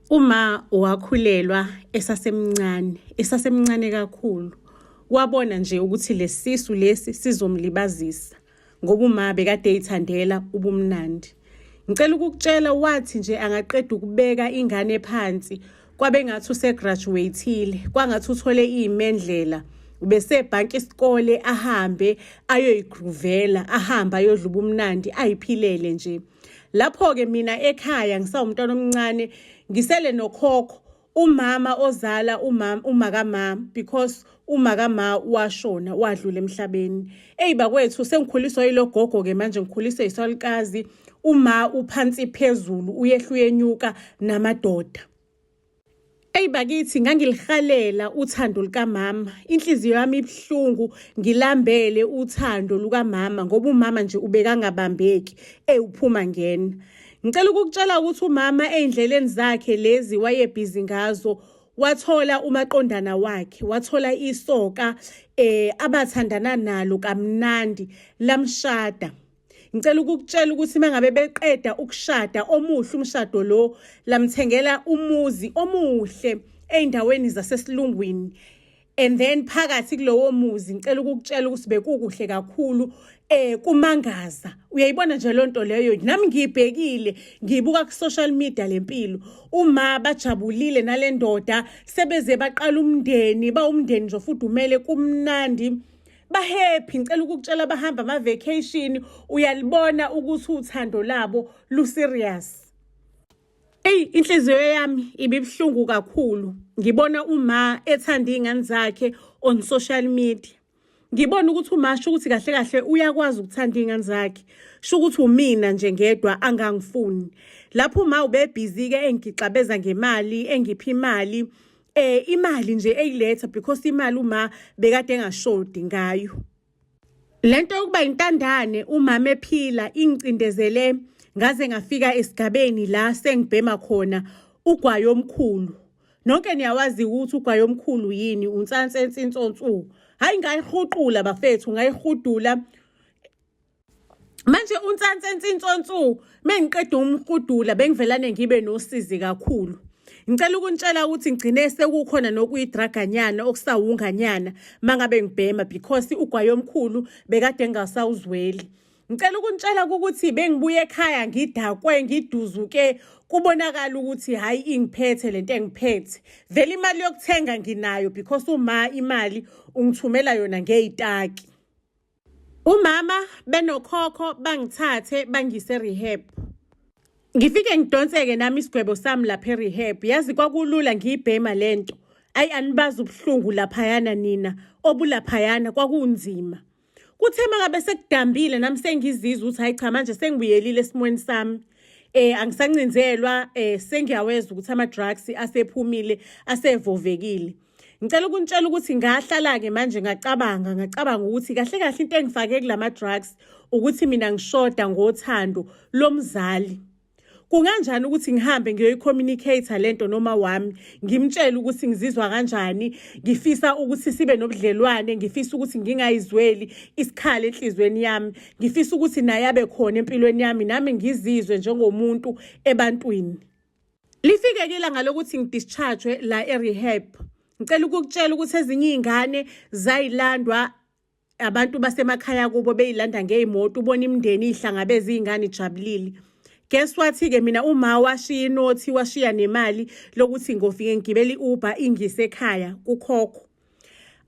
Uma wakhulelwa esasemncane, esasemncane kakhulu, wabona nje ukuthi lesisu lesi sizomlibazisa ngoba uma bekade eyithandela ubumnandi. Ngicela ukukutshela wathi nje angaqeda ukubeka ingane phansi kwabe ngathi usegraduate-ile, kwangathi uthole iy'mendlela ubesebhanki isikole ahambe ayoyigruvela, ahambe ayodla ubumnandi ayiphilele nje. Lapho-ke mina ekhaya ngisawumntwana omncane ngisele nokhokho umama ozala umama umakamama because umakama washona wadlula emhlabeni. Eyi bakwethu sengikhuliswa yilo gogo-ke manje ngikhuliswe yisalukazi uma uphansi phezulu uyehla uyenyuka namadoda. Eyi bakithi ngangilihalela uthando lukamama, inhliziyo yami ibuhlungu ngilambele uthando lukamama ngoba umama nje ubekangabambeki ewuphuma ngena. Ngicela ukukutshela ukuthi umama ey'ndleleni zakhe lezi wayebhizi ngazo wathola umaqondana wakhe, wathola isoka abathandana nalo kamnandi lamshada. Ngicela ukukutshela ukuthi mangabe beqeda ukushada omuhle umshado lo lamthengela umuzi omuhle ey'ndaweni zasesilungwini and then phakathi kulowo muzi ngicela ukukutshela ukuthi bekukuhle kakhulu kumangaza uyayibona nje lonto leyo nami ngiyibhekile ngiyibuka ku social media lempilo uma bajabulile nalendoda sebeze baqala umndeni bawumndeni nje ofudumele kumnandi bahappy ngicela ukukutshela bahamba ama vacation uyalibona ukuthi uthando labo lu serious. Eyi inhliziyo yami ibibuhlungu kakhulu ngibona uma ethanda iy'ngane zakhe on social media. Ngibona ukuthi uma sho ukuthi kahle kahle uyakwazi ukuthanda iy'ngane zakhe, sho ukuthi umina nje ngedwa angangifuni. Lapho uma ubebhizi-ke engigixabeza ngemali, engipha imali, imali nje eyiletha because imali uma bekade engashodi ngayo. Lento yokuba intandane umama ephila ingicindezele ngaze ngafika esigabeni la sengibhema khona ugwayi omkhulu. Nonke niyawazi ukuthi ugwayi omkhulu yini, unsansensi insonsu. Hhayi ngayihuqula bafethu, ngayihudula. Manje unsansensi insonsu mengiqeda umhudula bengivelane ngibe nosizi kakhulu. Ngicela ukunitshela ukuthi ngigcine sekukhona nokuyidraganyana okusawunganyana mangabe ngibhema because ugwayi omkhulu bekade ngingasawuzweli. Ngicela ukunitshela ukuthi bengibuye ekhaya ngidakwe ngiduzuke kubonakala ukuthi hhayi ingiphethe lento engiphethe. Vele imali yokuthenga nginayo because uma imali ungithumela yona ngeyitaki. Umama benokhokho bangithathe bangise rehab. Ngifike ngidonseke nami isigwebo sami lapha e-rehab. Yazi kwakulula ngiyibhema lento. Ayi anibazi ubuhlungu laphayana nina obulaphayana kwakunzima. Kuthe mangabe sekudambile nami sengizizwa ukuthi hayi cha manje sengibuyelile esimweni sami. Angisancinzelwa sengiyaweza ukuthi ama drugs asephumile asevovekile. Ngicela ukunitshela ukuthi ngahlala-ke manje ngacabanga ngacabanga ukuthi kahle kahle into engifake kulama drugs ukuthi mina ngishoda ngothando lomzali. Kunganjani ukuthi ngihambe ngiyoyi-communicate lento noma wami ngimtshele ukuthi ngizizwa kanjani, ngifisa ukuthi sibe nobudlelwane, ngifisa ukuthi ngingayizweli isikhala enhlizweni yami, ngifisa ukuthi naye abe khona empilweni yami nami ngizizwe njengomuntu ebantwini. Lifike ke ilanga lokuthi ngidischarge la e-rehab. Ngicela ukukutshela ukuthi ezinye iy'ngane zayilandwa abantu basemakhaya kubo beyilanda ngey'moto ubona imindeni iyihlangabeza iy'ngane ijabulile. Guess what-ke mina uma washiya inothi washiya nemali lokuthi ngofike ngigibele i-Uber ingise ekhaya kukhokho.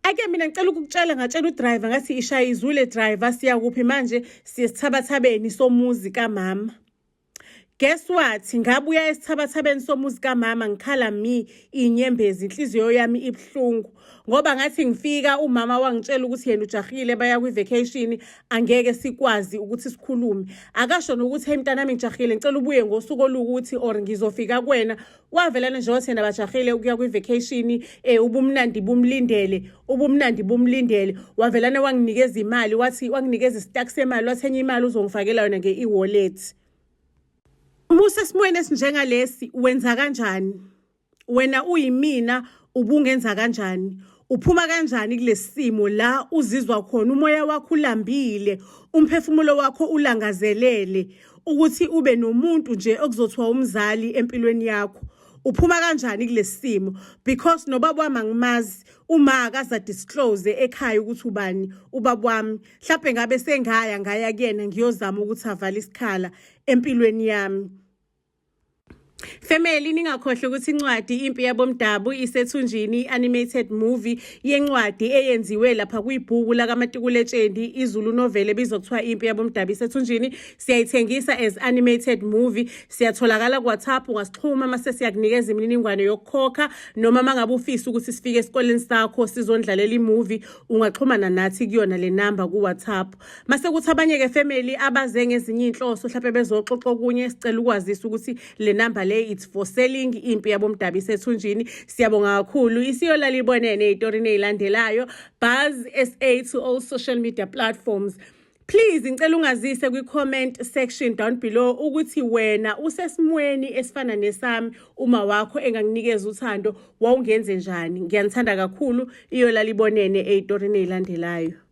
Ake mina ngicela ukukutshela ngatshela udriver ngathi ishaya izule driver siya kuphi manje siye sithabathabeni somuzi kamama. Guess what? Ngabuya esithabathabeni somuzi kamama ngikhala mi inyembezi inhliziyo yami ibuhlungu ngoba ngathi ngifika umama wangitshela ukuthi yena ujahile baya kwi-vacation angeke sikwazi ukuthi sikhulume. Akasho nokuthi hey mntanami ngijahile ngicela ubuye ngosuku olukuthi or ngizofika kuwena. Wavelana nje wathi yena bajahile ukuya kwi-vacation ubumnandi bumlindele ubumnandi bumlindele. Wavelana wanginikeza imali wathi wanginikeza isitaku semali wathi enye imali uzongifakela yona nge-e-wallet. Musa esimweni esinjengalesi wenza kanjani? Wena uyimina ubungenza kanjani? Uphuma kanjani kulesi simo la uzizwa khona umoya wakho ulambile, umphefumulo wakho ulangazelele ukuthi ube nomuntu nje okuzothiwa umzali empilweni yakho. Uphuma kanjani kulesi simo? Because nobaba wami angimazi, uma akaza disclose ekhaya ukuthi ubani ubaba wami, mhlawumbe ngabe sengaya ngaya kuyena ngiyozama ukuthi avale isikhala empilweni yami. Family, ningakhohlwa ukuthi incwadi Impi Yabomdabu Isethunjini, i-animated movie yencwadi eyenziwe lapha kwibhuku lakaMatikuletsheni iZulu novel ebizwa kuthiwa Impi Yabomdabu Isethunjini, siyayithengisa as animated movie. Siyatholakala ku-WhatsApp, ungasixhuma mase siyakunikeza imininingwane yokukhokha, noma mangabe ufisa ukuthi sifike esikoleni sakho sizondlalela imovie, ungaxhumana nathi kuyona le number ku-WhatsApp. Mase kuthi abanye-ke family abaze ngezinye iy'nhloso, mhlawumbe bezoxoxa okunye, sicela ukwazisa ukuthi le number le, it's for selling Impi Yabomdabu Isethunjini. Siyabonga kakhulu, isiyolala ibonene ey'torini ey'landelayo. Buzz SA to all social media platforms. Please, ngicela ungazise kwi-comment section down below ukuthi wena usesimweni esifana nesami, uma wakho engakunikeza uthando, wawungenze njani? Ngiyanithanda kakhulu, iyolala ibonene ey'torini ey'landelayo.